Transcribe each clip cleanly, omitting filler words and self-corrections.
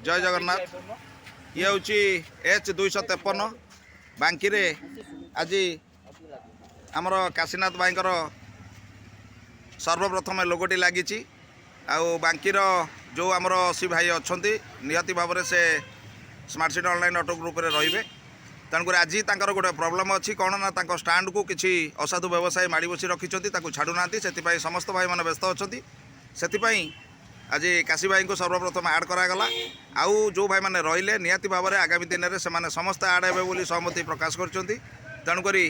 ଜୟ ଜଗନ୍ନାଥ। ଇଏ ହେଉଛି H 253। ବାଙ୍କିରେ ଆଜି ଆମର କାଶୀନାଥ ଭାଇଙ୍କର ସର୍ବପ୍ରଥମେ ଲୋଗୋଟି ଲାଗିଛି। ଆଉ ବାଙ୍କିର ଯେଉଁ ଆମର 80 ଭାଇ ଅଛନ୍ତି, ନିହାତି ଭାବରେ ସେ ସ୍ମାର୍ଟ ସିଟି ଅନଲାଇନ୍ ଅଟୋ ଗ୍ରୁପରେ ରହିବେ। ତେଣୁକରି ଆଜି ତାଙ୍କର ଗୋଟେ ପ୍ରୋବ୍ଲେମ୍ ଅଛି। କ'ଣ ନା, ତାଙ୍କ ଷ୍ଟାଣ୍ଡକୁ କିଛି ଅସାଧୁ ବ୍ୟବସାୟୀ ମାଡ଼ି ବସି ରଖିଛନ୍ତି, ତାକୁ ଛାଡ଼ୁନାହାନ୍ତି। ସେଥିପାଇଁ ସମସ୍ତ ଭାଇମାନେ ବ୍ୟସ୍ତ ଅଛନ୍ତି। ସେଥିପାଇଁ ଆଜି କାଶୀ ଭାଇଙ୍କୁ ସର୍ବପ୍ରଥମେ ଆଡ଼୍ କରାଗଲା। ଆଉ ଯେଉଁ ଭାଇମାନେ ରହିଲେ, ନିହାତି ଭାବରେ ଆଗାମୀ ଦିନରେ ସେମାନେ ସମସ୍ତେ ଆଡ଼୍ ହେବେ ବୋଲି ସହମତି ପ୍ରକାଶ କରିଛନ୍ତି। ତେଣୁକରି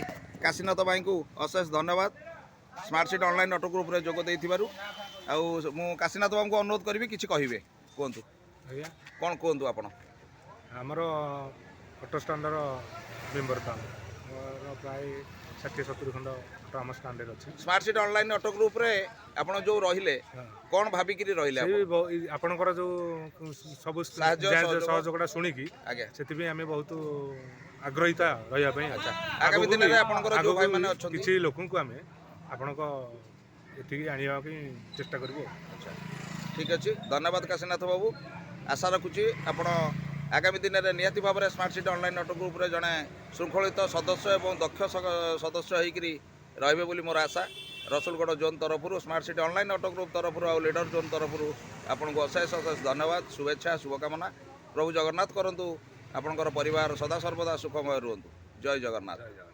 କାଶୀନାଥ ଭାଇଙ୍କୁ ଅଶେଷ ଧନ୍ୟବାଦ ସ୍ମାର୍ଟ ସିଟି ଅନଲାଇନ୍ ଅଟୋ ଗ୍ରୁପରେ ଯୋଗ ଦେଇଥିବାରୁ। ଆଉ ମୁଁ କାଶୀନାଥ ବାବୁଙ୍କୁ ଅନୁରୋଧ କରିବି, କିଛି କହିବେ। କୁହନ୍ତୁ। ଆଜ୍ଞା। କ'ଣ କୁହନ୍ତୁ ଆପଣ? ଆମର ଅଟୋ ଷ୍ଟାଣ୍ଡର ମେମ୍ବର ତ ଆମେ, ମୋର ପ୍ରାୟ 60-70 ଖଣ୍ଡ ଅଟୋ ଆମ ଷ୍ଟାଣ୍ଡରେ ଅଛି। ସ୍ମାର୍ଟ ସିଟି ଅନଲାଇନ୍ ଅଟୋ ଗ୍ରୁପରେ ଆପଣ ଯେଉଁ ରହିଲେ, କ'ଣ ଭାବିକିରି ରହିଲେ ସେଇ ଆପଣ? ଏଇ ଆପଣଙ୍କର ଯେଉଁ ସବୁ ସାହାଯ୍ୟ, ସହଯୋଗ। ସହଯୋଗଟା ଶୁଣିକି ସେଥିପାଇଁ ଆମେ ବହୁତ ଆଗ୍ରହୀତା ରହିବା ପାଇଁ। ଆଗାମୀ ଆଗକୁ ଦିନରେ ଆପଣଙ୍କର ଯେଉଁ ଆଗକୁ ଭାଇମାନେ ଅଛନ୍ତି, କିଛି ଲୋକଙ୍କୁ ଆମେ ଆପଣଙ୍କ ଏଠିକି ଆଣିବା ପାଇଁ ଚେଷ୍ଟା କରିବୁ ଆଉ। ଆଚ୍ଛା, ଠିକ୍ ଅଛି। ଧନ୍ୟବାଦ କାଶୀନାଥ ବାବୁ। ଆଶା ରଖୁଛି, ଆପଣ ଆଗାମୀ ଦିନରେ ନିହାତି ଭାବରେ ସ୍ମାର୍ଟ ସିଟି ଅନଲାଇନ୍ ଅଟୋ ଗ୍ରୁପରେ ଜଣେ ଶୃଙ୍ଖଳିତ ସଦସ୍ୟ ଏବଂ ଦକ୍ଷ ସଦସ୍ୟ ହେଇକରି ରହିବେ ବୋଲି ମୋର ଆଶା। ରସୁଲଗଡ଼ ଜୋନ୍ ତରଫରୁ, smart city online auto group ତରଫରୁ ଆଉ ଲିଡର ଜୋନ୍ ତରଫରୁ ଆପଣଙ୍କୁ ଅଶେଷ ଅଶେଷ ଧନ୍ୟବାଦ, ଶୁଭେଚ୍ଛା, ଶୁଭକାମନା। ପ୍ରଭୁ ଜଗନ୍ନାଥ କରନ୍ତୁ ଆପଣଙ୍କର ପରିବାର ସଦା ସର୍ବଦା ସୁଖମୟ ରୁହନ୍ତୁ। ଜୟ ଜଗନ୍ନାଥ। ଜୟ ଜଗନ୍ନାଥ।